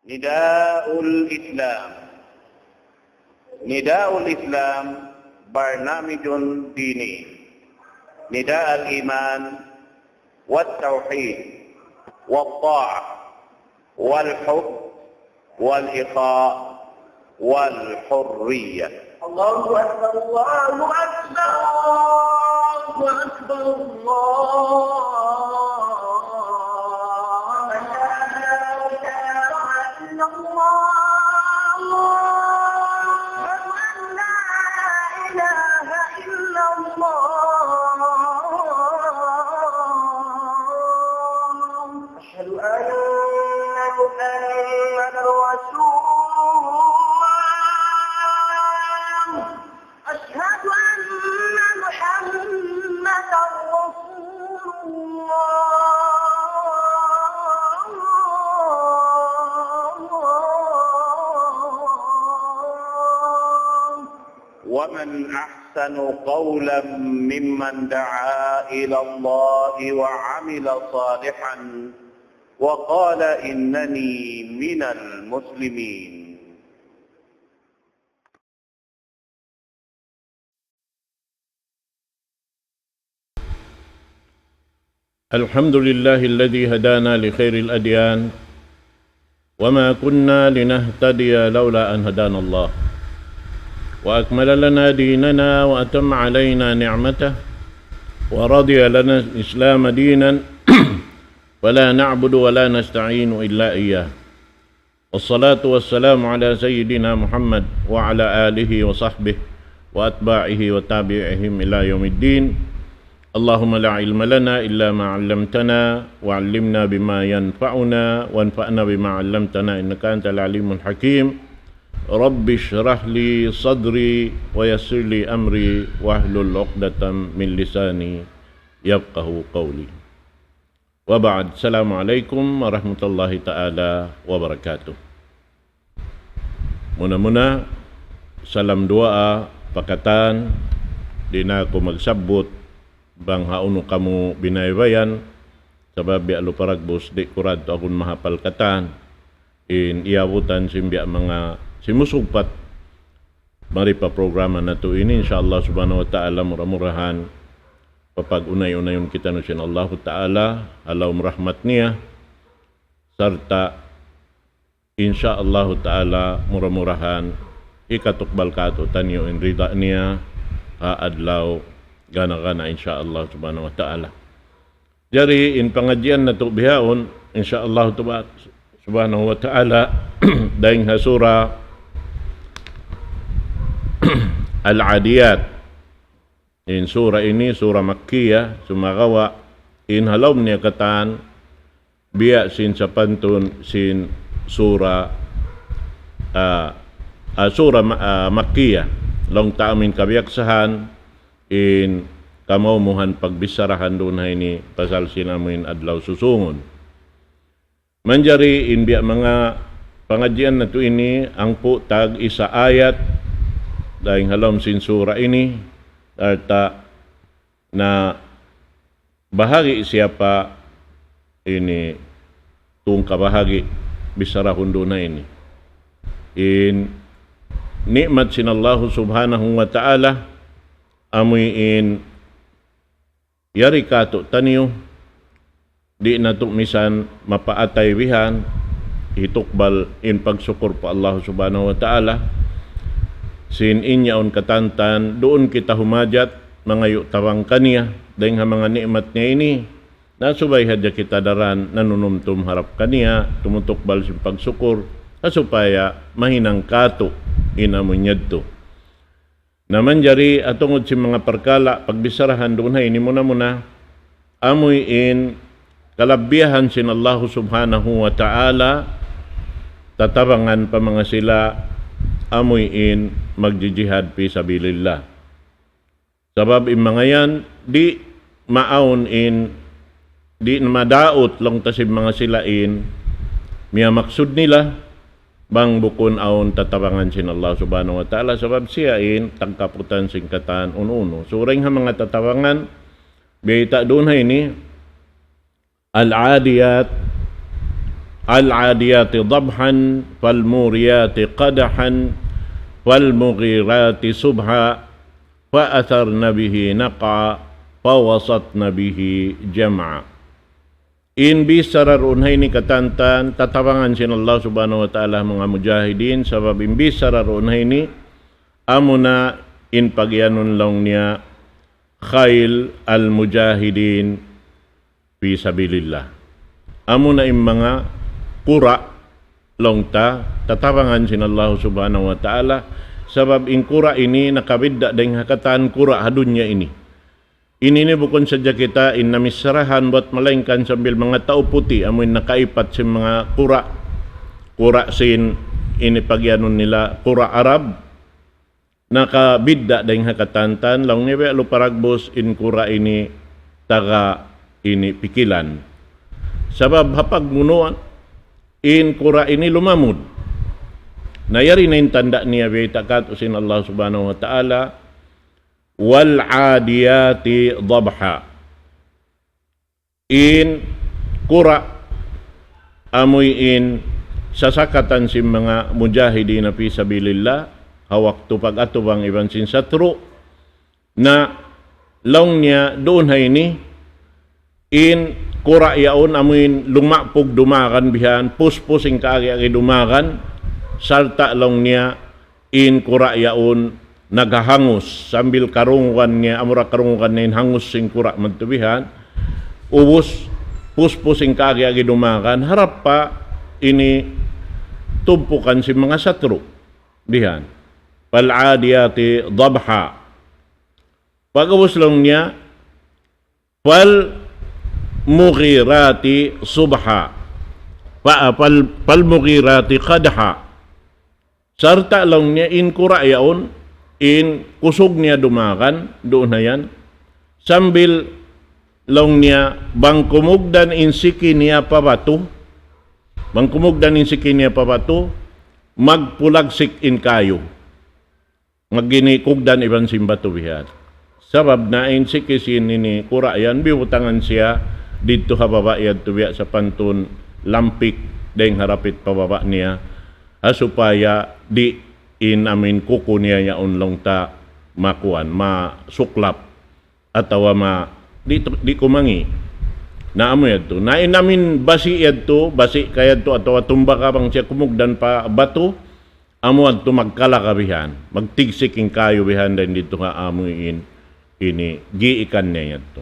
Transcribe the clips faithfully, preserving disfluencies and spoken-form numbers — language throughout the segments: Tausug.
نداء الإسلام. نداء الإسلام برنامج ديني. نداء الإيمان والتوحيد والطاعة والحب والإخاء والحرية. الله أكبر، الله أكبر، الله أكبر، الله أكبر. أشهد أن لا إله إلا الله. أشهد أن لا إله إلا الله. أشهد أن محمدا رسول الله. أشهد أن محمدا رسول الله. ومن أحسن قولا ممن دعا إلى الله وعمل صالحا وقال إنني من المسلمين. الحمد لله الذي هدانا لخير الأديان وما كنا لنهتدي لولا أن هدانا الله وأكمل لنا ديننا وأتم علينا نعمته ورضي لنا الإسلام دينا فلا نعبد ولا نستعين إلا إياه. والصلاة والسلام على سيدنا محمد وعلى آله وصحبه وأتباعه وتابعيهم إلى يوم الدين. اللهم لا علم لنا إلا ما علمتنا، وعلمنا بما ينفعنا، وانفعنا بما علمتنا، إنك أنت العليم الحكيم. رب اشرح لي صدري ويسر لي أمري واحلل عقدة من لساني يفقهوا قولي. Wa ba'd, assalamu alaykum warahmatullahi ta'ala wabarakatuh. Muna-muna, salam duwaa pa katan, di' na aku magsabbut bang hawnu kamu binaybayan, sabab biya' lu paragbus di' ku radtu agun mahapal katan, in iyabutan sin biya' manga simusugpat mari pa programa natu' ini, insya Allah subhanahu wa ta'ala, mura-murahan papag-unay-unayun kitaniyu sin Allahu Ta'ala ha lawm rahmat niya, sarta' insya Allahu Ta'ala mura-murahan hikatukbal kātu'niyu in rida niya ha adlaw gana-gana, insya Allah subhanahu wa ta'ala. Jari in pangadjian natu' bihaun, insya Allah tuba-, subhanahu wa ta'ala, dayn ha sura Al-Adiyat. In sura ini, sura Makkiyah, sumagawa' in ha lawm niya katan, biya' sin sapantun sin sura, ah, ah, sura Ma-, ah, Makkiyah. Laung ta amu in kabiyaksahan, in kamaumuhan pagbicharahan duun ha ini pasal sin amu in adlaw susungun. Manjari in biya' manga pangadjian natu' ini, hangpu' tag isa ayat, dayn ha lawm sin sura ini, sarta' na bahagi' siya pa ini tungka bahagi' bicharahun duun ha ini. In ni'mat sin Allahu subhanahu wa ta'ala, amuin yari kātu'niyu, di' natu' misan mapaatay bihan, hitukbal in pagsukur pa Allah subhanahu wa ta'ala, sin in yaun katantan, duun kita humajat, mangayu' tabang kaniya, dayn ha manga ni'mat niya ini, na subay hadja kita daran nanunumtum harap kaniya, tumutukbal sin pagsukur, ha supaya mahinang kātu' in amu in yadtu. Na manjari ha tungud sin manga parkala' pagbicharahan duun ha ini muna-muna, amuin kalabbiyahan sin Allahu subhanahu wa ta'ala, tatabangan pa manga sila, amuin magjijihad fi sabilillah. Sabab in manga yan, di' maawn in, di' madaut laung ta sin manga sila in, miyamaksud nila, bang bukun awn tatabangan sin Allah subhanahu wa ta'ala, sabab siya in, tagkaputan sin katan unu-unu. So, dayn ha manga tatabangan, biyayta' duun ha ini, Al-Adiyat, العاديات ضبحا، فالموريات قدحا، فالمغيرات صبحا، فأثرن به نقعا، فوسطن به جمعا. In bichara duun ha ini katantan, tatabangan sin Allah Subhanahu wa Ta'ala manga mujahidin, sabab in bichara duun ha ini, amuna in pagiyanun laung niya, خيل المجاهدين في سبيل الله. Amuna in manga kura' laung ta, tatabangan sin Allah Subhanahu wa Ta'ala, sabab in kura' ini nakabidda' dayn ha katan kura' ha dunya ini. Ini ini bukun sadja kita in namisarahan bat malaingkan sambil manga tau puti', amu in nakaipat sin manga kura', kura' sin ini pagiyanun nila, kura' Arab, nakabidda' dayn ha katantan, laung niya biya' lupa ragbus in kura' ini taga ini pikilan. Sabab ha pagmunuan, in kura' ini lumamud. Na yari na in tanda' niya biyayta' katu' sin Allah Subhanahu wa Ta'ala, والعاديات ضبحا. In kura' amuin sasakatan sin manga mujahidin fi sabilillah, ha waktu pag-atubang iban sin satru', na laung niya duun ha ini, in kura' yaun amuin lumapug dumagan bihan, puspus in kaagi-agi dumagan, sarta' laung niya in kura' yaun naghahangus, sambil karungugan niya, amura karungugan niya in hangus sin kura' madtu bihan, ubus, puspus in kaagi-agi dumagan, harap pa ini tumpukan sin manga satru', bihan. فالعاديات ضبحا. Pag'ubus laung niya, فالمغيرات صبحا. Pa-, fal-, فالمغيرات قدحا. Sarta' laung niya in kura' yaun, in kusug niya dumagan, duun ha yan. Sambil laung niya, bang kumugdan in siki niya pa batu, bang kumugdan in siki niya pa batu, magpulagsik in kayu. Magini kugdan iban sin batu bihan. Sabab na in siki sin ini kura' yan, biyutangan siya didtu ha baba' yadtu biya' sapantun lampik dayng ha rapit pa baba' niya. Ha supaya di' in amuin kuku niya yaun laung ta makuan, masuklap. Atawa ma-, di' tu-, di' kumangi'. Na amu yadtu. Na in amuin basi' yadtu, basi' ka yadtu atawa tumba ka bang siya kumugdan pa batu, amu yadtu magkalaga bihan, magtigsik in kayu bihan dayn didtu ha amuin ini, giikan niya yadtu.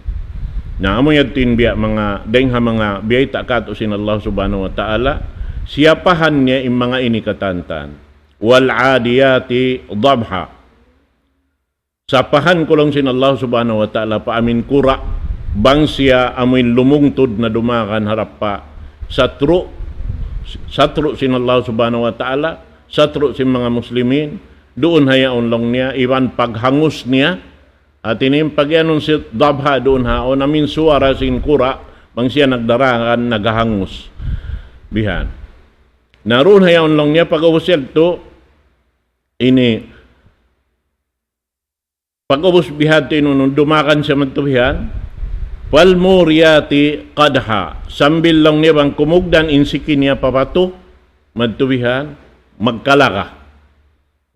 Na amu yadtu in biya' manga, dayng ha manga biyayta' katu' sin Allah Subhanahu wa Ta'ala, siyapahan niya in manga ini katantan. والعاديات ضبحا. Sapahan ku laung sin Allah Subhanahu wa Ta'ala pa amuin kura', bang siya amuin lumungtud na dumagan harap pa satru', satru' sin Allah Subhanahu wa Ta'ala, satru' sin manga muslimin, duun ha yaun laung niya, iban paghangus niya, hati niya in pagiyanun sin dabha duun ha yaun, amuin suwara sin kura', bang siya nagdaragan, naghahangus. Bihan. Na duun ha yaun laung niya, pag'ubus yadtu, ini, pag'ubus bihadtu in unu, dumagan siya madtu bihan. فالموريات قدحا. Sambil laung niya bang kumugdan in siki niya pa batu, madtu bihan, magkalaga.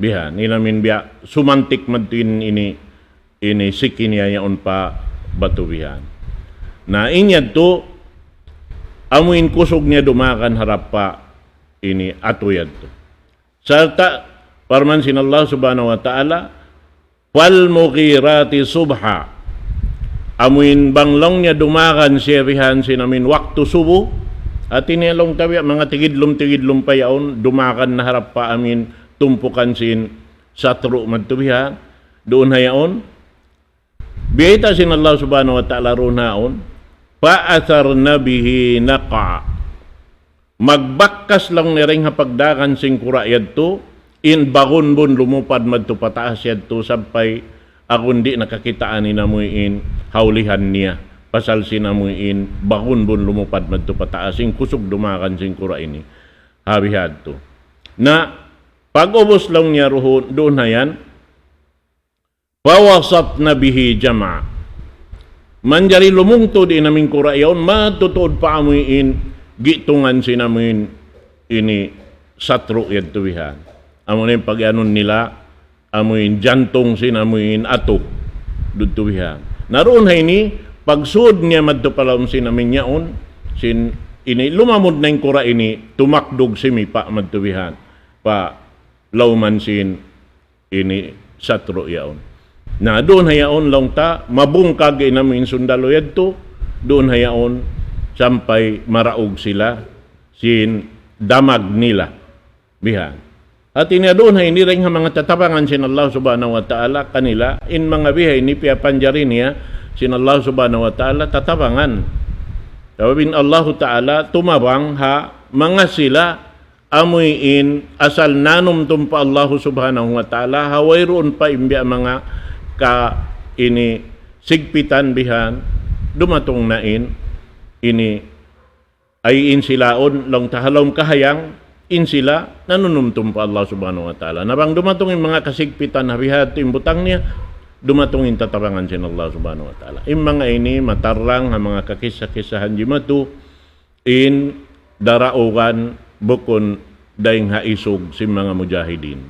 Bihan, in amuin biya' sumantik madtu in ini, ini siki niya yaun pa batu bihan. Na in yadtu, amuin kusug niya dumagan harap pa ini atu yadtu. Sarta' parman sin Allah Subhanahu wa Ta'ala, فالمغيرات صبحا. Amuin bang laung niya dumagan siya bihan sin amuin waktu subu, hati niya laung ta biya' manga tigidlum-tigidlum pa yaun, dumagan na harap pa amuin tumpukan sin satru' madtu bihan, duun ha yaun. Biyayta' sin Allah Subhanahu wa Ta'ala duun ha yaun, فأثرن به نقعا. Magbakkas laung niya dayng ha pagdagan sin kura' yadtu, in bagunbun lumupad madtu pataas yadtu sampay agun di' na kakitaan in amuin ha ulihan niya. Pasal sin amuin bagunbun lumupad madtu pataas, in kusug dumagan sin kura' ini. Ha bihadtu. Na, pag'ubus laung niya duun, duun ha yan, فوسطن به جمعا. Manjari lumungtud in amuin kura' yaun, matuud pa amuin gitungan sin amuin ini satru' yadtu bihan. Amuin pagiyanun nila, amuin jantung sin amuin atu. Dudtu bihan. Na duun ha ini, pagsud niya madtu pa lawm sin amuin yaun, sin ini lumamud na in kura' ini, tumakdug simipa' madtu bihan. Pa lawman sin ini satru' yaun. Na duun ha yaun laung ta, mabungkag in amuin sundalu yadtu, duun ha yaun sampay maraug sila sin damag nila. Bihan. Hati niya duun ha ini dayn ha manga tatabangan sin Allah Subhanahu wa Ta'ala kanila, in manga biha ini piyapanjari niya sin Allah Subhanahu wa Ta'ala tatabangan. Sabab in Allahu Ta'ala tumabang ha manga sila amuin asal nanumtum pa Allahu Subhanahu wa Ta'ala, ha wayruun pa in biya' manga ka ini sigpitan bihan, dumatung na in ini ay in sila yaun, laung ta ha lawm kahayang, in sila nanunumtum pa Allah Subhanahu wa Ta'ala. Na bang dumatung in manga kasigpitan ha biha yadtu in butang niya, dumatung in tatabangan sin Allah Subhanahu wa Ta'ala. In manga ini matarrang ha manga kakissa-kissahan jimatu, in daraugan bukun dayn ha isug sin manga mujahidin.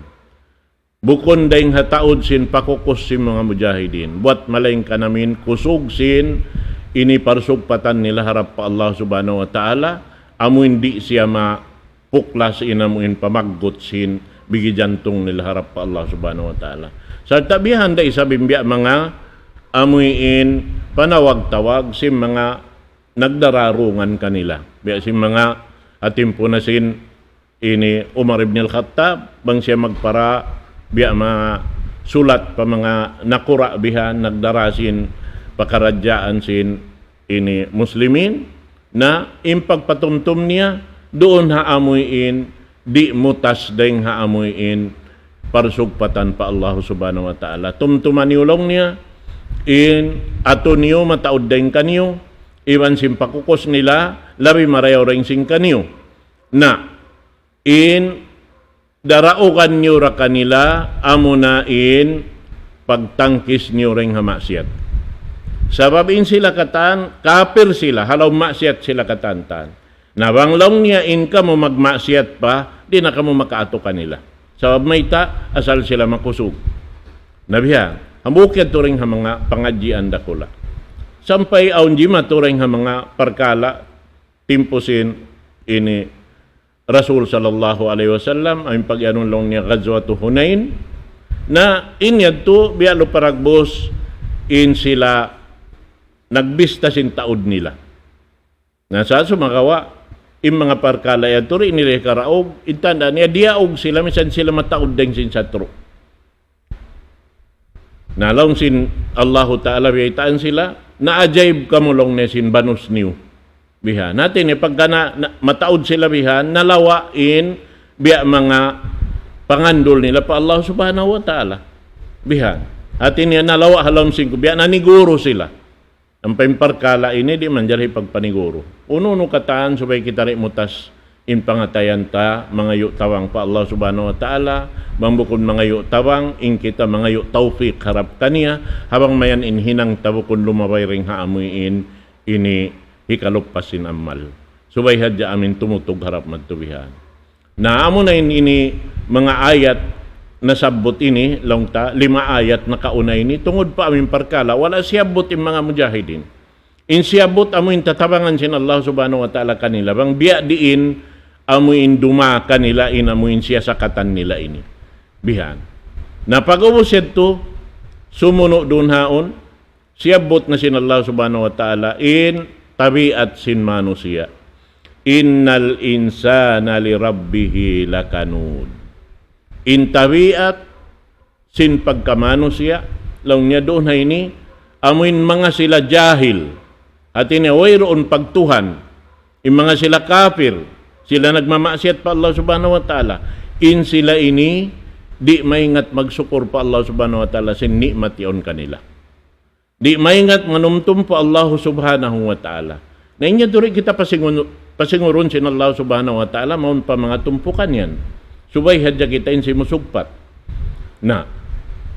Bukun dayn ha taud sin pakukus sin manga mujahidin. Buwat malaingkan amuin kusug sin ini parsugpatan nila harap pa Allah Subhanahu wa Ta'ala, amuin di' siya mapuklas in amuin pamaggut sin bigi jantung nila harap pa Allah Subhanahu wa Ta'ala. Sarta' bihan da isab in biya' manga amuin panawag-tawag sin manga nagdararungan kanila. Biya' sin manga ha timpu na sin ini Umar ibn al-Khattab, bang siya magpara biya' manga sulat pa manga nakura' bihan, nagdara sin pakaradjaan sin ini muslimin, na in pagpatumtum niya, duun ha amuin, di' mutas dayn ha amuin, parsugpatan pa Allah Subhanahu wa Ta'ala. Tumtuma niyu laung niya, in atu niyu mataud dayn kaniyu, iban sin pakukus nila, labi marayaw dayn sin kaniyu. Na, in daraugan niyu ra kanila, amuna in pagtangkis niyu dayn ha maksiyat. Sabab in sila katan, kapir sila, ha lawm maksiyat sila katan-katan. Na bang laung niya in kamu magmaksiyat pa, di' na kamu makaatu kanila. Sabab mayta', asal sila makusug. Na bihan, hambuuk yadtu dayn ha manga pangadjian dakula'. Sampay awn jimatu dayn ha manga parkala', timpu sin ini Rasul sallallahu alayhi wasallam, amuin pagiyanun laung niya Ghazwatu Hunain, na in yadtu biya' lu paragbus in sila nagbista sin taud nila. Na sa' sumagawa', in manga parkala' yadtu di' nila hikaraug, in tanda' niya diyaug sila, misan sila mataud dayn sin satru'. Na laung sin Allahu Ta'ala biyaytaan sila, naajaib kamu laung niya sin banus niyu. Bihan. Hati niya pagka na, na, mataud sila bihan, nalawa' in biya' manga pangandul nila pa Allah Subhanahu wa Ta'ala. Bihan. Hati niya nalawa' ha lawm sin ku, biya' naniguru sila. Ampa in parkala' ini di' manjari pagpaniguru. Unu-unu katan subay kita di' mutas in pangatayan ta, mangayu' tabang pa Allah Subhanahu wa Ta'ala, bang bukun mangayu' tabang, in kita mangayu' tawfik harap kaniya, ha bang mayan in hinang ta bukun lumabay dayn ha amuin, ini hikalupas sin amal. Subay hadja amuin tumutug harap madtu bihan. Na, amuna in ini manga ayat nasabbut ini, laung ta, lima ayat nakauna ini, tungud pa amuin parkala', wala' siyabbut in manga mujahidin. In siyabbut amuin tatabangan sin Allah Subhanahu wa Ta'ala kanila, bang biya' diin amuin duma kanila in amuin siyasakatan nila ini. Bihan. Na pag'ubus yadtu, sumunu' duun haun, siyabbut na sin Allah Subhanahu wa Ta'ala in tabiat sin manusiya'. إِنَّ الْإِنسَانَ لِرَبِّهِ لَكَنُودٌ. In tabiat sin pagkamanusiya', laung niya duun ha ini, amuin manga sila jahil. Hati niya, wayruun pagtuhan. In manga sila kapir, sila nagmamaksiyat pa Allah Subhanahu wa Ta'ala. In sila ini, di' maingat magsukur pa Allah Subhanahu wa Ta'ala sin ni'mat yaun kanila. Di' maingat manumtum pa Allah Subhanahu wa Ta'ala. Na in yadtu di' kita pasingun-, pasingurun sin Allah Subhanahu wa Ta'ala, mawn pa manga tumpukan yan. Subay hadja kita in simusugpat. Na,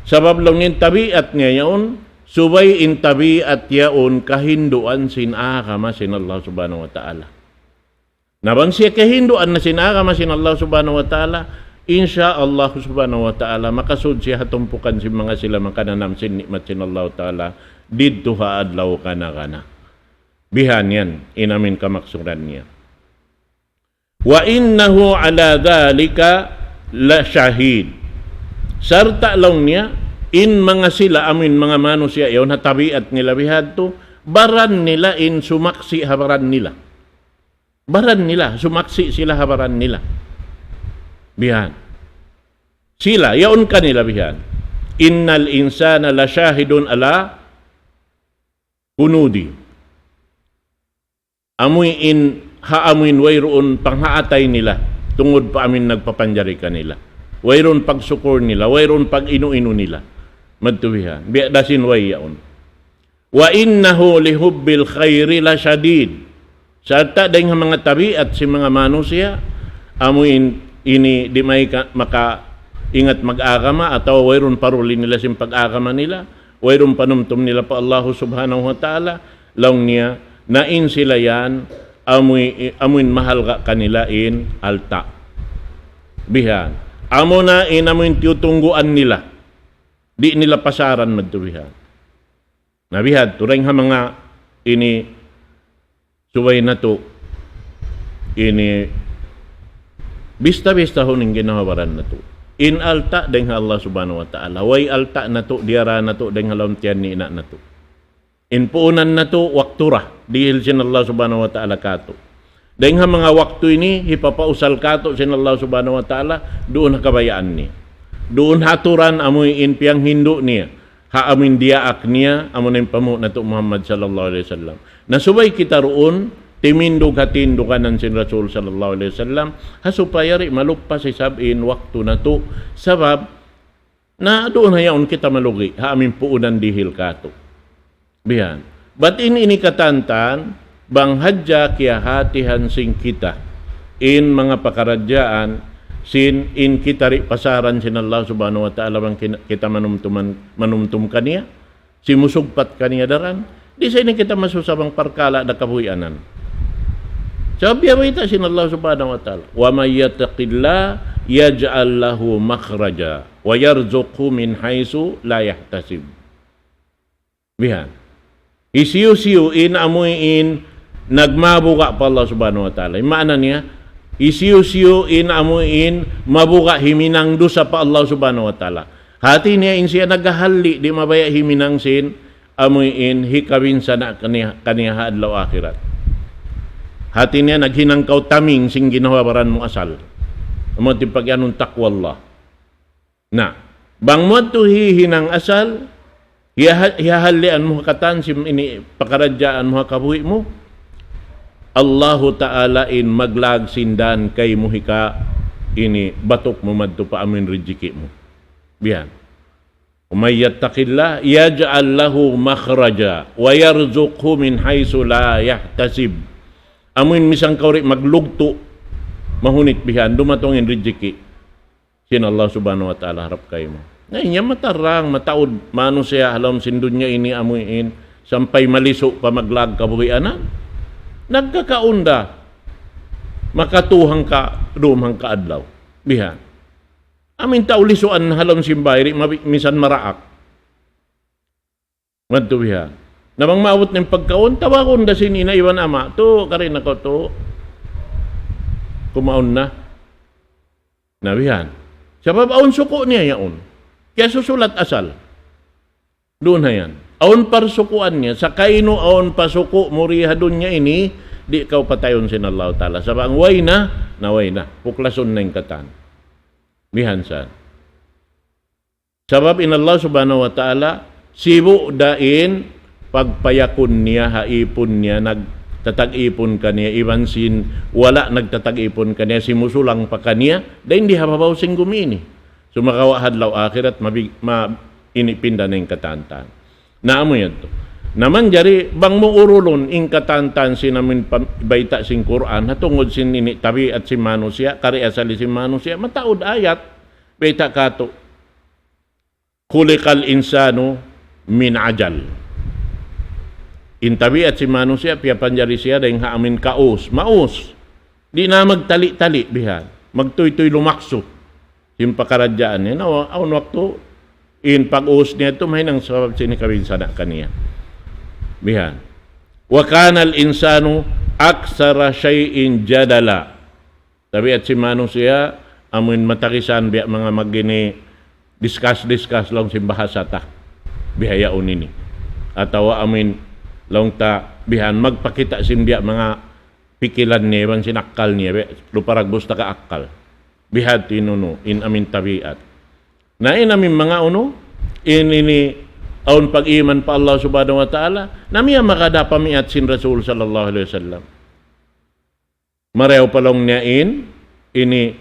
sabab laung in tabiat niya yaun, subay in tabiat yaun kahinduan sin agama sin Allah Subhanahu wa Ta'ala. Na bang siya kahinduan na sin agama sin Allah Subhanahu wa Ta'ala, insya Allah Subhanahu wa Ta'ala, makasud siya ha tumpukan sin manga sila makananam sin ni'mat sin Allah Ta'ala, didtu ha adlaw kana-kana. Bihan yan, in amuin kamaksuran niya. وإنه على ذلك لشهيد. Sarta' laung niya, in manga sila, amuin manga manusiya' yaun ha tabiat nila bihadtu, baran nila in sumaksi' ha baran nila. Baran nila, sumaksi' sila ha baran nila. Bihan. Sila, yaun kanila bihan. إن الإنسان لشاهد على هنودي. Amuin, ha amuin wayruun panghaatay nila, tungud pa amuin nagpapanjari kanila. Wayruun pagsukur nila, wayruun pag-inu-inu nila. Madtu bihan. Biya' da sin way yaun. وإنه لحب الخير لشديد. Sarta' dayng ha manga tabiat sin manga manusiya', amuin ini di' may ka-, makaingat mag-agama, atawa wayruun paruli nila sin pag-agama nila, wayruun panumtum nila pa Allah Subhanahu wa Ta'ala, laung niya, na in sila yan, amuin, amuin mahalga' kanila in alta'. Bihan. Amuna in amuin tiyutungguan nila. Di' nila pasaran madtu bihan. Na bihadtu, dayng ha manga ini subay natu', ini bista-bistahun in ginhawa-baran natu'. In alta' dayng ha Allah Subhanahu wa Ta'ala. Way alta' natu', diyara natu', dayng ha lawm tiyan ni ina' natu'. In puunan natu', waktu ra, dihil sin Allah Subhanahu wa Ta'ala kātu'. Dayng ha manga waktu ini, hipapausal kātu' sin Allah Subhanahu wa Ta'ala, duun ha kabayaan niya. Duun ha aturan amuin piyanghindu' niya. Ha amuin diyaak niya, amuna in panghu' natu' Muhammad sallallahu alayhi wasallam. Na subay kita duun, timindug ha tinduganan sin Rasul sallallahu alayhi wasallam, ha supaya di' maluppas isab in waktu natu', sabab, na duun ha yaun kita malugi', ha amuin puunan dihil kātu'. Bihan. Bat in ini katantan, bang hadja kiyahatihan sin kita in manga pakaradjaan sin in kita di' pasaran sin Allah Subhanahu wa Ta'ala bang kin-, kita manumtuman, manumtum kaniya, simusugpat kaniya daran, di' sa ini kita masusa bang parkala' da kabuhianan. Sabab biya' bayta' sin Allah Subhanahu wa Ta'ala, ومن يتق الله يجعل له مخرجا ويرزقه من حيث لا يحتسب. Bihan. Hisiyu-siyu in amuin nagmabuga' pa Allah Subhanahu wa Ta'ala. In maana niya, hisiyu-siyu in amuin mabuga' himinang dusa pa Allah Subhanahu wa Ta'ala. Hati niya in siya naghahalli', di' mabaya' himinang sin amuin hikabinsana' kaniya, kaniya ha adlaw akhirat. Hati niya naghinang kaw taming sin ginhawa-baran mu asal. Amu in pag'iyanun taqwa Allah. Na, bang mu yadtu hihinang asal, hiyaha-, hiyahallian mu ha katan sin ini pakaradjaan mu ha kabuhi' mu, Allahu Ta'ala in maglag sin dan kaymu hika ini batuk mu madtu pa amuin rijiki' mu. Bihan. ومن يتق الله يجعل له مخرجا ويرزقه من حيث لا يحتسب. Amuin misan kaw di' maglugtu', mahunit bihan, dumatung in rijiki' sin Allah Subhanahu wa Ta'ala harap kaymu. Na, in yan matarrang, mataud, manusiya' ha lawm sin dunya ini amuin, sampay malisu' pa maglag kabuhianan. Nagkakaun da, makatū hangka, dūm hangka adlaw. Bihan. Amuin tau lisuan ha lawm sin bāy, di' mabi-, misan maraak. Madtu bihan. Na bang maabut na in pagkaun, tawagun da sin ina' iban ama', "Tu, kari na kaw tu. Kumaun na." Na bihan. Sabab awn suku' niya yaun. Kiyasusulat asal. Duun ha yan. Awn parsukuan niya. Sa' kaynu awn pa suku' mu di ha dunya ini, di' kaw patayun sin Allahu Ta'ala. Sabab way na, na way na. Puklasun na in katan. Bihan sa. Sabab in Allah Subhanahu wa Ta'ala, sibu' da in pagpayakun niya ha ipun niya, nagtatag-ipun kaniya, iban sin wala' nagtatag-ipun kaniya, simusulang pa kaniya, dayn di ha babaw sin gumi ini. Sumagawa' ha adlaw akhirat, mabi-, ma-, ini pinda na in katantan. Na amu yadtu. Na manjari, bang mu urulun in katantan sin amun pam-, bayta' sin Qur'an, ha tungud sin ini tabiat sin manusiya', kari asali sin manusiya', mataud ayat, bayta' katu'. خلق الإنسان من عجل. In tabiat sin manusiya', piyapanjari siya dayn ha amun kaus, maus. Di' na magtali-tali bihan. Magtuytuy lumaksu. Sin pakaradjaan niya. Na, awn waktu, in pag-ubus niya tu, mahinang sabab sin hikabinsana' kaniya. Bihan. وكان الإنسان أكثر شيء جدلا. Tabiat sin manusiya', amuin matagisan biya' manga magini discuss-discuss laung sin bahasa ta. Bihaun ini. Atawa amuin laung ta bihan magpakita' sin biya' manga pikilan niya, iban sin akkal niya, biya' lupa ragbus ta ka akkal. Bihadtu in unu, in amuin tabiat. Na in amuin manga unu, in ini awn pag-iman pa Allah Subhanahu wa Ta'ala, na miyamagad ha pamiat sin Rasul sallallahu alayhi wasallam. Marayaw pa laung niya in, ini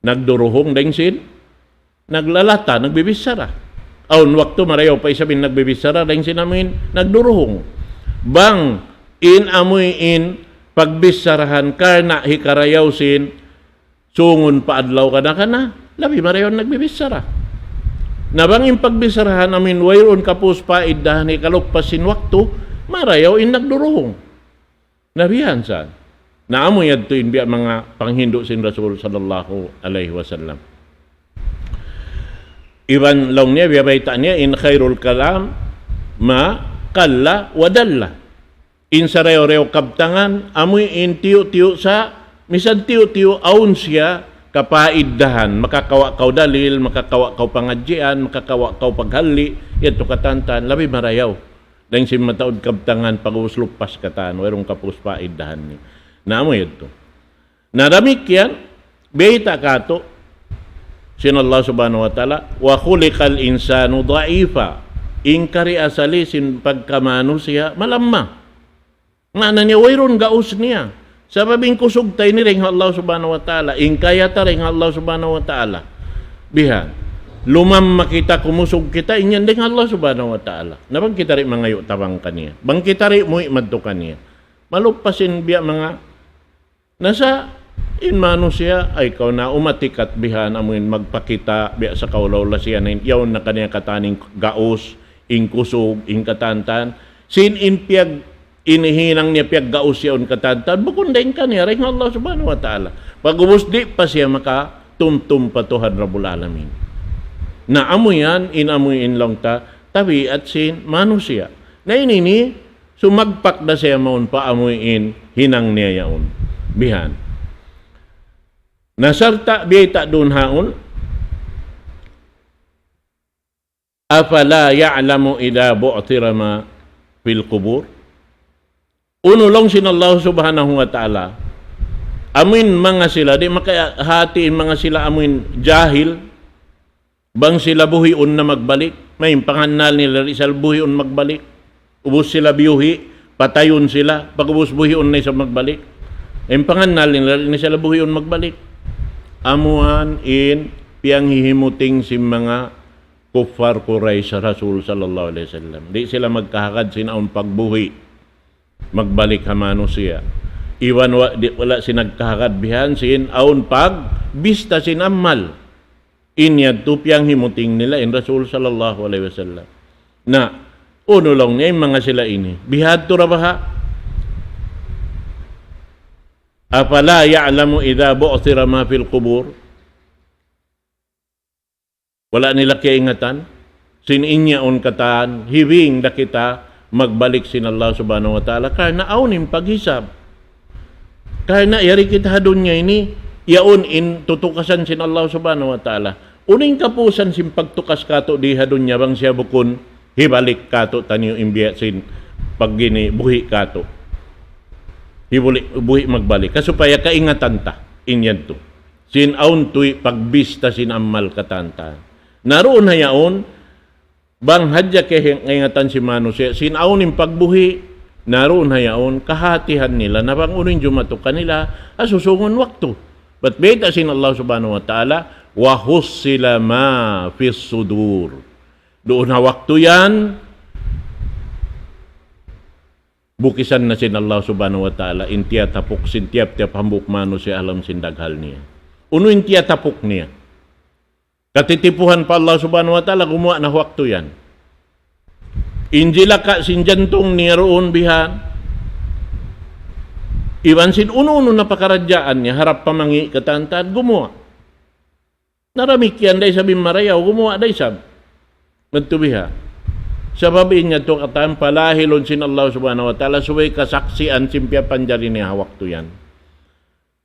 nagduruhung dayn sin, naglalata, nagbibichara. Awn waktu marayaw pa isab in nagbibichara dayn sin amuin, nagduruhung. Bang in amuin pagbicharahan karna' hikarayaw sin, sungun pa adlaw kana-kana, labi marayaw nagbibichara. Na bang in pagbicharahan amuin wayruun kapus pa iddahan hikaluppas sin waktu, marayaw in nagduruhung. Na bihan sa. Na amu yadtu in biya' manga panghindu' sin Rasul sallallahu alayhi wasallam. Iban laung niya, biya' bayta' niya, in khairul kalam ma qalla wa dalla. In sarayaw-rayaw kabtangan, amu in tiyu'-tiyu' sa, misan tiyu'-tiyu' awn siya kapaiddahan, makakawa' kaw dalil, makakawa' kaw pangadjian, makakawa' kaw paghalli', yadtu katan-katan, labi marayaw. Dayn sin mataud kabtangan pag-ubus luppas katan, wayruun kapus pa iddahan niya. Na amu yadtu. Na damikkiyan, bayta' katu', sin Allah Subhanahu wa Ta'ala, وخلق الإنسان ضعيفا. In kari asali sin pagkamanusiya', malamma. Maana niya, wayruun gaus niya. Sabab in kusug ta ini dayn ha Allah Subhanahu wa Ta'ala. In kaya ta dayn ha Allah Subhanahu wa Ta'ala. Bihan. Lumamma kita, kumusug kita, in yan dayn ha Allah Subhanahu wa Ta'ala. Na bang kita di' mangayu' tabang kaniya. Bang kita di' muwi' madtu kaniya. Maluppas in biya' manga, na sa' in manusiya', ay kaw na umatikat bihan amuin magpakita', biya' sa kaulaw-ulaw siya na in, yaun na kaniya katan in gaus, in kusug, in katan-katan. Sin in piyag-, in hinang niya piyaggaus yaun katan-katan, bukun dayn kaniya, dayn Allah Subhanahu wa Ta'ala. Pag-ubus di' pa siya makatumtum pa Tuhan Rabbul Alamin. Na amu yan, in amu in laung ta, tabiat sin manusiya'. Na ini ini, sumagpak da siya mawn pa amu in hinang niya yaun. Bihan. Na sarta' biyayta' duun haun, أفلا يعلم إذا بعثر ما في القبور. Unu laung sin Allah Subhanahu wa Ta'ala, amuin manga sila, di' makahati in manga sila amuin jahil, bang sila buhiun na magbalik, mayta' in pangannal nila di' sila buhiun magbalik, ubus sila biyuhi', patayun sila, pag-ubus buhiun na isab magbalik, in pangannal nila di' na sila buhiun magbalik. Amuan in piyanghihimuting sin manga kuffar Quraysh ha Rasul sallallahu alayhi wasallam. Di' sila magkahagad sin awn pagbuhi', magbalik ha manusiya'. Iban wa-, di', wala' sin nagkahagad bihan sin awn pagbista sin amal. In yadtu piyanghimuting nila in Rasul sallallahu alayhi wasallam. Na, unu laung niya in manga sila ini. Bihadtu ra baha'. أفلا يعلم إذا بعثر ما في القبور. Wala' nila kiyaingatan, sin in yaun katan, hibing da kita magbalik sin Allah Subhanahu wa Ta'ala, karna' awn in paghisab. Karna' yari kita ha dunya ini, yaun in tutukasan sin Allah Subhanahu wa Ta'ala. Unu in kapusan sin pagtukas katu' di ha dunya bang siya bukun hibalik katu' taniyu in biya' sin pag ini buhi' katu'. Hibuli-, buhi' magbalik. Ka supaya kaingatan ta, in yadtu. Sin awn tuy pagbista sin amal katan-katan. Na duun ha yaun, bang hadja kaingatan sin manusiya', sin awn in pagbuhi', na duun ha yaun, kahatihan nila, na bang unu in jumatu kanila, ha susungun waktu. Bat bayta' sin Allah Subhanahu wa Ta'ala, وحصل ما في الصدور. Duun ha waktu yan, bukisan na sin Allah Subhanahu wa Ta'ala, in tiyatapuk sin tiyap-tiyap hambuuk manusiya' ha lawm sin daghal niya. Unu in tiyatapuk niya? Katitipuhan pa Allah Subhanahu wa Ta'ala, gumuwa' na waktu yan. In jilaka' sin jantung niya duun bihan. Iban sin unu-unu na pakaradjaan niya, harap pamangi' katan-katan, gumuwa'. Na damikkiyan da isab in marayaw, gumuwa' da isab. Madtu biha'. Sabab in yadtu katan palahilun sin Allah Subhanahu wa Ta'ala, subay kasaksian sin piyapanjari niya ha waktu yan.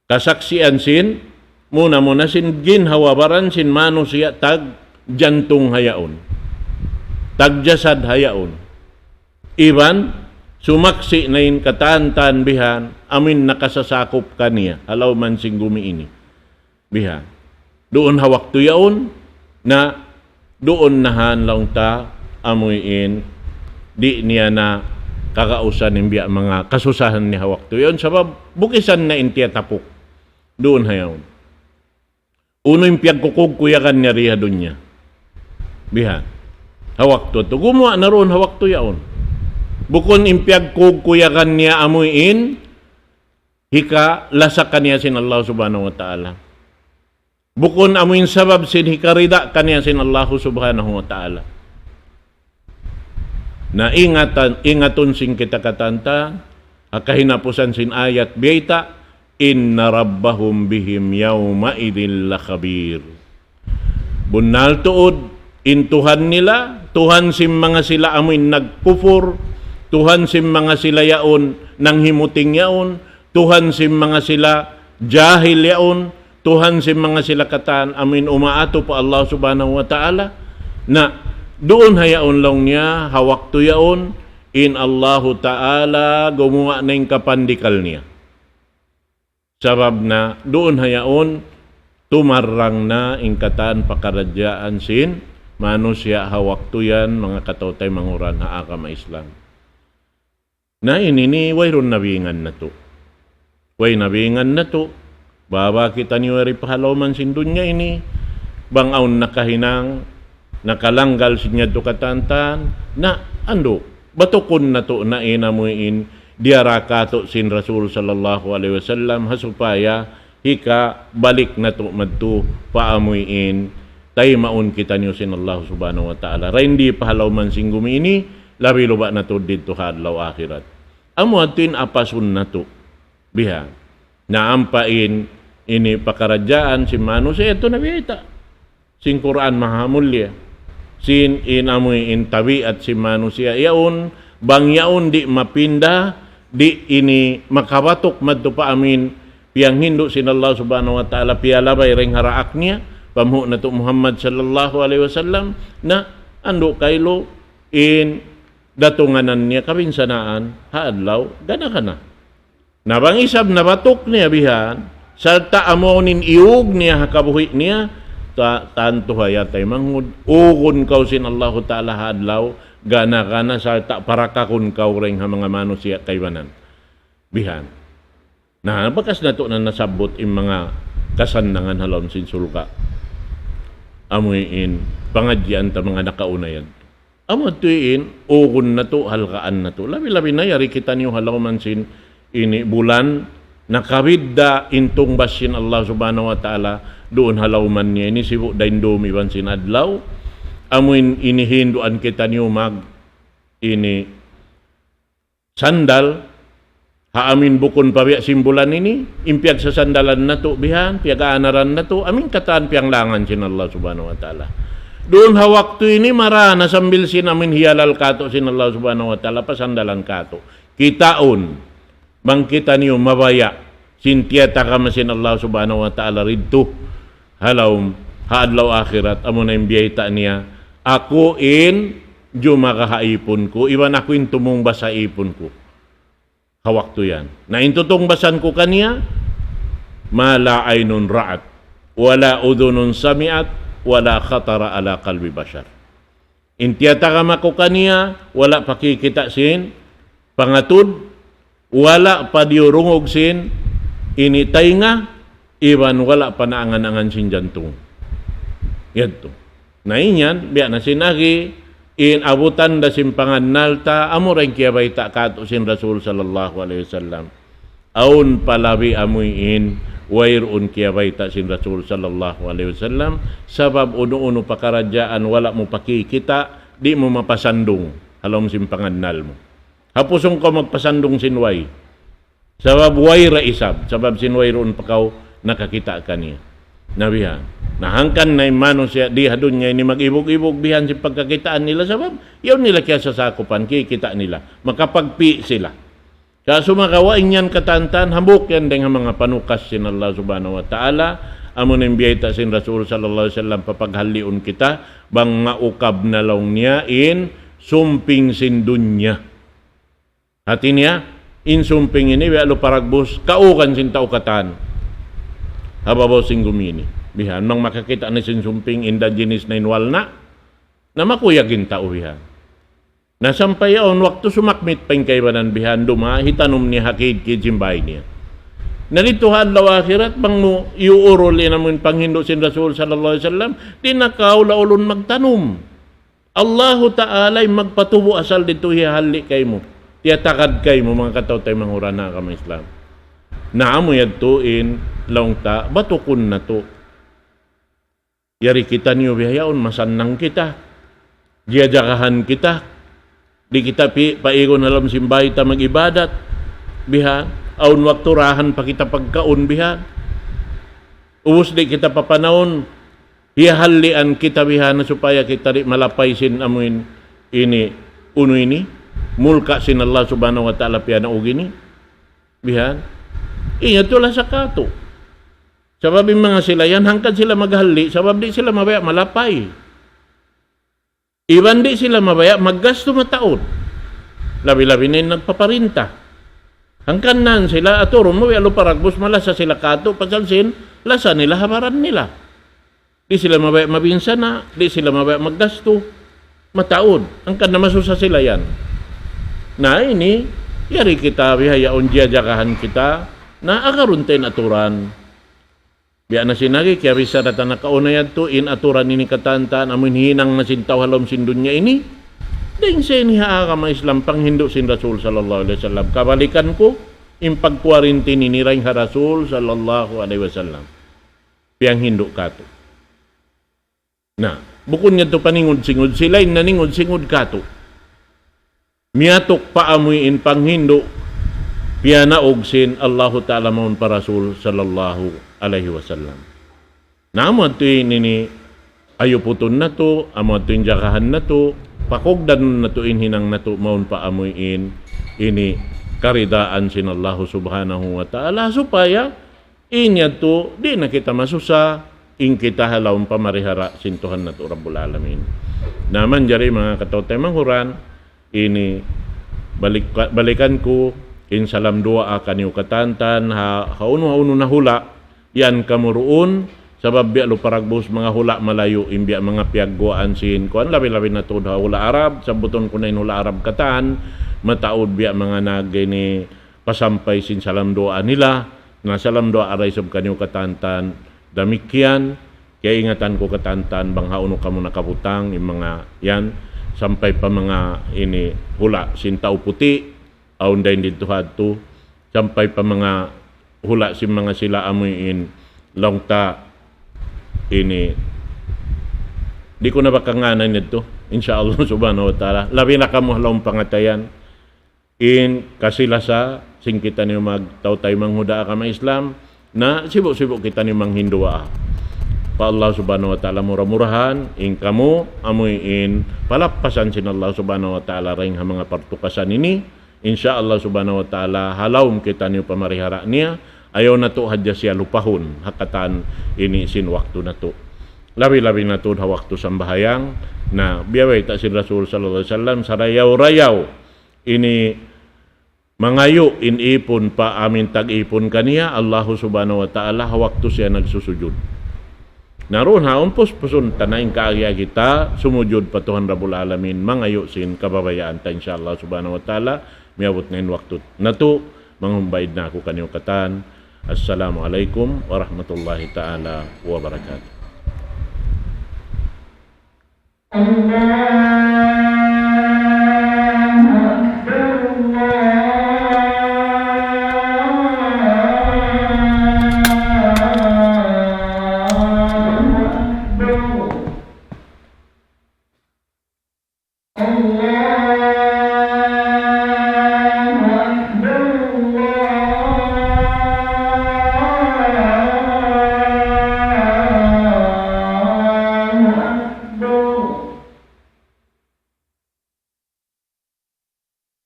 Kasaksian sin, muna-muna sin ginhawa-baran sin manusiya' tag jantung ha yaun. Tag jasad ha yaun. Iban, sumaksi' na in katan-katan bihan, amuin nakasasakup kaniya, ha lawm sin gumi ini. Bihan. Duun ha waktu yaun, na duun na han laung ta, amuin, di' niya na kagausan in biya' manga kasusahan niya ha waktu yaun, sabab bukisan na in tiyatapuk. Duun ha yaun. Unu in piyagkukugkuyagan niya di ha dunya. Bihan. Ha waktu tu. Gumuwa' na duun ha waktu yaun. Bukun in piyagkukkuyagan niya amuin, hikalasa kaniya sin Allah Subhanahu wa Ta'ala. Bukun amuin sabab sin hikarida kaniya sin Allah Subhanahu wa Ta'ala. Na ingatan, ingatun sin kita katan-katan, ha kahinapusan sin ayat biyayta', إن ربهم بهم يومئذ لخبير. Bunnal tuud, in Tuhan nila, Tuhan sin manga sila amuin nagkupur, Tuhan sin manga sila yaun nanghimuting yaun, Tuhan sin manga sila jahil yaun, Tuhan sin manga sila katan amuin umaatu pa Allah Subhanahu wa Ta'ala. Na, duun ha yaun laung niya, ha waktu yaun, in Allahu Ta'ala gumuwa' na in kapandikal niya. Sabab na, duun ha yaun, tumarrang na in katan pakaradjaan sin manusiya' ha waktu yan, manga kataw-taymanghuran ha agama Islam. Na ini ini, wayruun nabingan natu'. Way nabingan natu'. Baba kitaniyu yari pa ha lawm sin dunya ini. Bang awn nakahinang, nakalanggal sin yadtu katan-katan. Na, andu', batukun natu' na in amuin diyara katu' sin Rasul sallallahu alayhi wasallam, ha supaya hikabalik natu' madtu pa amuin taymaun kitaniyu sin Allah Subhanahu wa Ta'ala. Dayn di pa ha lawm sin gumi ini, labi-labi na tuud didtu ha adlaw akhirat. Amu yadtu in apasun natu'. Biha'. Na ampa in ini pakaradjaan sin manusiya' yadtu na biyayta'. Sin Qur'an mahamulliya. Sin in amuin tabiat sin manusiya' yaun, bang yaun di' mapinda, di' ini makabatuk madtu pa amuin piyanghindu' sin Allah Subhanahu wa Ta'ala, piyalabay dayn ha daak niya, panghu' natu' Muhammad sallallahu alayhi wasallam, na andu' kailu in datunganan niya kabinsanaan ha adlaw gana-gana. Na bang isab nabatuk niya bihan, sarta' amu in iyug niya ha kabuhi' niya, ta-, tantu ha yatay manghud, ugun kaw sin Allahu Ta'ala ha adlaw gana-gana, sarta' parakakun kaw dayn ha manga manusiya' kaibanan. Bihan. Na, bakas natu' na nasabbut in manga kasannangan ha lawm sin surga'. Amu in pangadjian ta manga nakauna yan. Amu tuud in, ugun natu', halgaan natu'. Labi-labi na yari kitaniyu ha lawm sin ini bulan, nakabidda' in tungbas sin Allah Subhanahu wa Ta'ala, duun ha lawm niya ini sibu' dayn dum iban sin adlaw. Amu in ini hinduan kitaniyu mag ini sandal, ha amuin bukun pa biya' sin bulan ini, in piyagsasandalan natu' bihan, piyag-aanaran natu', amuin katan piyanglangan sin Allah Subhanahu wa Ta'ala. Duun ha waktu ini mara na sambil sin amuin hiyalal katu' sin Allah Subhanahu wa Ta'ala, pasandalan katu'. Kitaun, bang kitaniyu mabaya', sin tiyatagama sin Allah Subhanahu wa Ta'ala didtu ha lawm, ha adlaw akhirat, amu na in biyayta' niya, aku in jumaga ha ipun ku, iban aku in tumungbas ha ipun ku. Ha waktu yan. Na in tutungbasan ku kaniya, ما لا عين رأت، ولا أذن سمعت، ولا خطر على قلب بشر. In tiyatagama ku kaniya, wala' pa kikita' sin pangatud, wala' pa diyurungug sin ini taynga, iban wala' pa naangan-angan sin jantung. Yadtu. Na in yan, biya' na sin agi, in abutan da sin pangannal ta, amu ra in kiyabayta' katu' sin Rasul sallallahu alayhi wasallam. Awn pa labi amuin, wayruun kiyabayta' sin Rasul sallallahu alayhi wasallam, sabab unu-unu pakaradjaan wala' mu pa kikita', di' mu mapasandung, ha lawm sin pangannal mu. Ha pusung kaw magpasandung sin way. Sabab way ra isab, sabab sin wayruun pa kaw nakakita' kaniya. Na bihan. Na hangkan na in manusiya' di ha dunya ini mag-ibug-ibug bihan sin pagkakitaan nila, sabab yaun nila kiyasasakupan, kikita' nila. Makapagpi' sila. Sa' sumagawa' in yan katantan, hambuuk yan dayn ha manga panukas sin Allah Subhanahu wa Ta'ala, amu in biyayta' sin Rasul sallallahu alayhi wasallam, papaghalliun kita, bang maukab na laung niya in sumping sin dunya. Hati niya, in sumping ini, biya' lupa dagbus, kaugan sin tau katan. Ha babaw sin gumi ini. Bihan, bang makakita' na sin sumping, indigenous na in walna', na makuyag in tau bihan. Na sampay yaun waktu sumakmit pa in kaibanan bihan, duma, hitanum niya ha kid-kid sin bāy niya. Na didtu ha adlaw akhirat, bang mu iyuurul in amun panghindu' sin Rasul sallallahu alayhi wasallam, di' na kaw laulun magtanum. Allahu Ta'ala in magpatubu' asal didtu hiyahalli' kaymu. Tiyatagad kaymu, manga kataw-taymanghuran ha agama Islam. Na amu yadtu in laung ta, batukun natu'. Yari kitaniyu bihaun, masannang kita. Jiyajagahan kita. Di' kita pi-, paigun ha lawm sin bāy ta mag-ibadat. Bihan, awn waktu dahan pa kita pagkaun bihan. Ubus di' kita papanaun, hiyahallian kita bihan supaya kita di' malapay sin amuin ini, unu ini, mulka' sin Allah Subhanahu wa Ta'ala piyanaug ini. Bihan. Iya tulah sakatu. Sabab in manga sila yan, hangkan sila maghalli', sabab di' sila mabaya' malapay. Iban di' sila mabaya' maggastu mataud. Labi-labi na in nagpaparinta. Hangkan na sila, aturun mu, biya' lupa dagbus, malasa sila katu', pasal sin lasa nila ha baran nila. Di' sila mabaya' mabinsana', di' sila mabaya' maggastu mataud. Hangkan na masusa sila yan. Na ini, yari kita bihaun, jiyajagahan kita, na agarun ta in aturan. Biya' na sin agi, kiyabichara ta nakauna yadtu, in aturan ini katantan, amuin hinang na sin tau ha lawm sin dunya ini, dayn sa ini ha agama Islam, panghindu' sin Rasul sallallahu alayhi wasallam. Kabalikan ku, in pag-quarantine ini dayn ha Rasul sallallahu alayhi wasallam. Piyanghindu' katu'. Na, bukun yadtu paningud-singud, sila in naningud-singud katu'. Miyatuk pa amuin panghindu', piyanaug sin Allahu Ta'ala mawn pa Rasul sallallahu alayhi wasallam. Na amu yadtu in ini ayuputun natu', amu yadtu in jagahan natu', pakugdan natu' in hinang natu', mawn pa amuin ini karidaan sin Allahu Subhanahu wa Ta'ala, supaya in yadtu, di' na kita masusa, in kita ha lawm pamarihara sin Tuhan natu' Rabbul Alamin. Na manjari manga kataw-taymanghuran, ini balik, balikan ku, in salam duwaa kaniyu katantan, ha, ha unu, ha unu na hula', yan kamu duun, sabab biya' lupa dagbus manga hula' malayu', in biya' manga piyagguwaan sin, kuwan labi-labi na tuud ha hula' Arab, sabbutun ku na in hula' Arab katan, mataud biya' manga nag ini, pasampay sin salam duwaa nila, na salam duwaa da isab kaniyu katantan, damikkiyan, kiyaingatan ku katantan, bang ha unu kamu nakabutang, in manga yan, sampay pa manga ini hula' sin tau puti', awn dayn didtu hadtu, sampay pa manga hula' sin manga sila amuin, laung ta ini, di' ku na ba kangānan yadtu, insya Allah Subhanahu wa Ta'ala, labi na kamu ha lawm pangatayan, in kasi-lasa sin kitaniyu magtaw-taymanghuran ha agama Islam, na sibu'-sibu' kitaniyu manghinduwaa pa Allah Subhanahu wa Ta'ala, mura-murahan in kamu amuin palappasan sin Allah Subhanahu wa Ta'ala dayn ha manga partukasan ini, insya Allah Subhanahu wa Ta'ala, ha lawm kitaniyu pamarihara niya, ayaw natu' hadja siya lupahun, ha katan ini sin waktu natu'. Labi-labi na tuud ha waktu sambahayang, na biya' bayta' sin Rasul sallallahu alayhi wasallam, sarayaw-rayaw ini mangayu' in ipun pa amuin tag-ipun kaniya, Allahu Subhanahu wa Ta'ala, ha waktu siya nagsusujud. Na duun ha umpus-pusun ta na in kaagi-agi ta, sumujud pa Tuhan Rabbul Alamin, mangayu' sin kababayaan ta, insya Allah Subhanahu wa Ta'ala, miyabut na in waktu natu', manghumbay na aku kaniyu katan. Assalamu alaykum warahmatullahi ta'ala wabarakatuh. الله أكبر، الله أكبر، الله أكبر، الله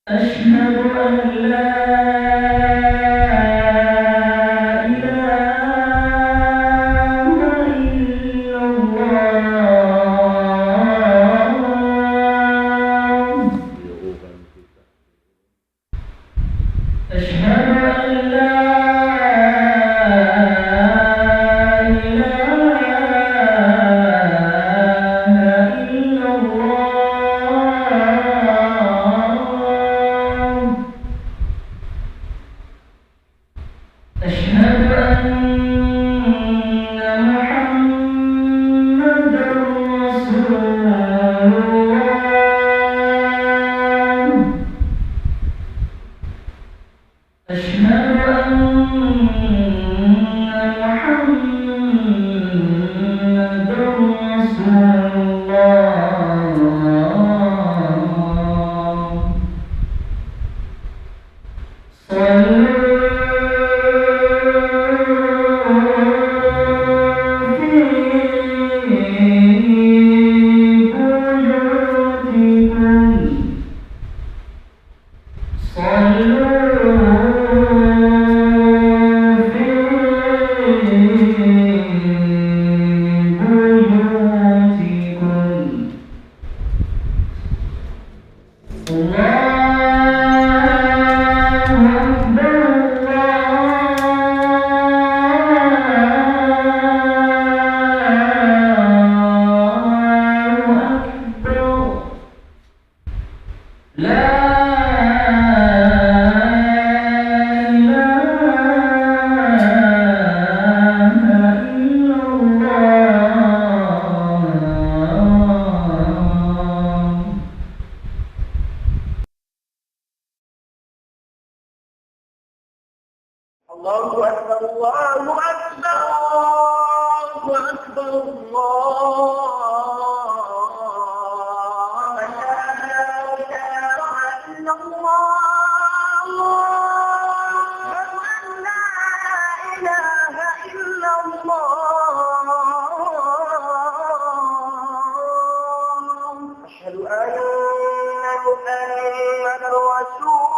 أشهد أن لا إله إلا الله. أشهد أن لا إله إلا الله. أشهد أن محمدا رسول الله. أشهد أن محمدا رسول الله. صلوا في بيوتكم. صلوا في بيوتكم. الله أكبر، الله أكبر. لا إله إلا الله. الله أكبر، الله أكبر، الله أكبر، الله أكبر. لا إله إلا الله. أشهد أن لا إله إلا الله. أشهد أن محمدا رسول